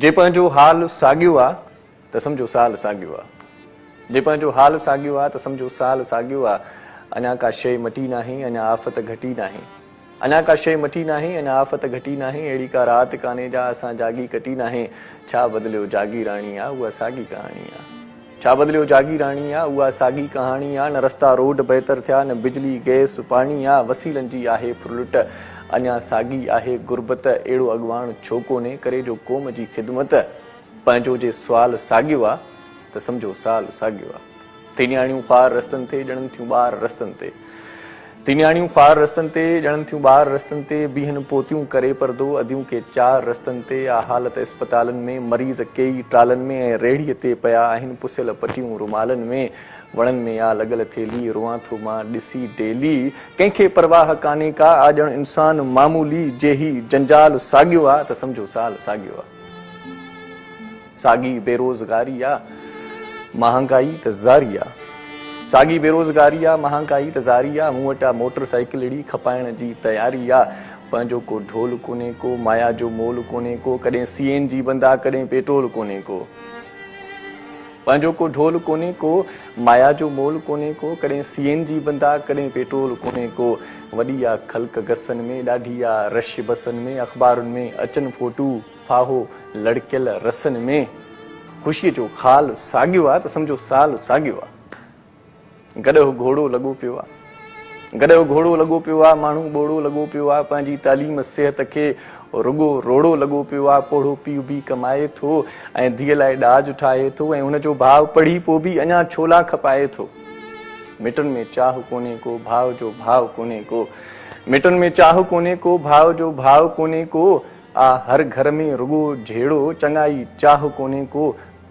جي پنهنجو حال ساڳيو آ ته سمجهو سال ساڳيو آ. جي پنهنجو حال ساڳيو آ ته سمجهو سال ساڳيو آ. اڃا ڪا شيء مٽي ناهي اڃا آفت گهٽي ناهي. اڃا ڪا شيء مٽي ناهي اڃا آفت گهٽي ناهي. اهڙي ڪا رات ڪانهي جا اسان جاڳي ڪٽي ناهي. ڇا بدليو جاگيراڻي آ اها ساڳي ڪهاڻي آ. ڇا بدليو جاگيراڻي آ اها ساڳي ڪهاڻي آ نه رستا روڊ بهتر ٿيا نه بجلي گئس پاڻي آ وسيلن جي آهي ڦرلٽ اڃا ساڳي آهي غربت اهڙو اڳواڻ ڇو ڪونهي ڪري جو قوم جي خدمت پنهنجو جي سوال ساڳيو آ ته سمجهو سال ساڳيو آ ٿي نياڻيون خوار رستن تي ڄڻن ٿيون ٻار رستن تي. ٿي نياڻيون خوار رستن تي، ڄڻن ٿيون ٻار رستن تي، بيهن پوتيون ڪري پردو، اديون ڪي چار رستن تي، آ حالت اسپتالن ۾، مريض ڪيئي ٽرالن ۾ ۽ ريڙهيء تي پيا آهن پسيل پٽيون رومالن ۾، وڻن ۾ آ لڳل ٿيلهي، روئان ٿو مان ڏسي ڊيلي، ڪنهن کي پرواهه ڪانهي ڪا، آ ڄڻ انسان معمولي، جي هي جنجال ساڳيو آ ته سمجهو سال ساڳيو آ. ساڳي بيروزگاري آ، مهانگائي ته زاري آ. ساڳي بيروزگاري آ، مهانگائي ته زاري آ. مون وٽ آ موٽر سائيڪلڙي، کپائڻ جي تياري آ. پنهنجو ڪو ڍول ڪونهي ڪو، مايا جو مول ڪونهي ڪو. ڪڏهن سي اين جي بند آ، ڪڏهن پيٽرول ڪونهي ڪو. پنهنجو ڪو ڍول ڪونهي ڪو، مايا جو مول ڪونهي ڪو. ڪڏهن سي اين جي بند آ، ڪڏهن پيٽرول ڪونهي ڪو. وڏي آ خلق گسن ۾، ڏاڍي آ رش بسن ۾. اخبارن ۾ اچن فوٽو. ڦاهو لڙڪيل رسن ۾ خوشيء جو خال ساڳيو آ ته سمجهو سال ساڳيو آ. گڏهه گهوڙو لڳو پيو آ. گڏهه گهوڙو لڳو پيو آ، ماڻهو ٻوڙو لڳو پيو آ، پنهنجي تعليم صحت کي رڳو روڙو لڳو پيو آ، پوڙهو پيء به ڪمائي ٿو ۽ ڌيء لاء ڏاج ٺاهي ٿو ۽ هن جو ڀاء پڙهي پوء به اڃا ڇولا کپائي ٿو. مٽن ۾ چاهه ڪونهي ڪو، ڀاء جو ڀاء ڪونهي ڪو. مٽن ۾ چاهه ڪونهي ڪو، ڀاء جو ڀاء ڪونهي ڪو. آ هر گهر ۾ رڳو جهيڙو، چڱائي چاهه ڪونهي ڪو،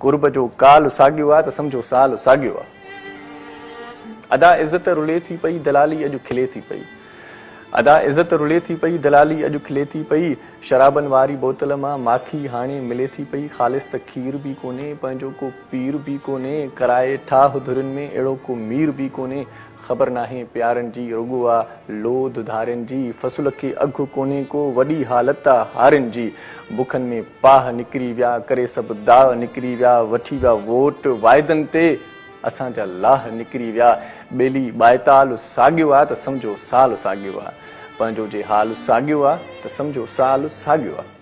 قرب جو ڪال ساڳيو آ ته سمجهو سال ساڳيو آ. ادا عزت رلي ٿي پئي، دلالي اڄ کلي ٿي پئي. ادا عزت رلي ٿي پئي، دلالي اڄ کلي ٿي پئي. شرابن واري بوتل مان ماکي هاڻي ملي ٿي پئي. خالص ته کير به ڪونهي، پنهنجو ڪو پير به ڪونهي. ڪرائي ٺاهه ڌرين ۾ اهڙو ڪو مير به ڪونهي. خبر ناهي پيارن جي، رڳو آ لوڌ ڌارين جي، فصل کي اگهه ڪونهي ڪو، وڏي حالت آ هارين جي، بکن ۾ پاهه نڪري ويا، ڪري سڀ داء نڪري ويا، وٺي ويا ووٽ واعدن تي، اسان جا لاهه نڪري ويا، ٻيلي ٻائيتال ساڳيو آ ته سمجهو سال ساڳيو آ، پنهنجو جي حال ساڳيو آ ته سمجهو سال ساڳيو آ.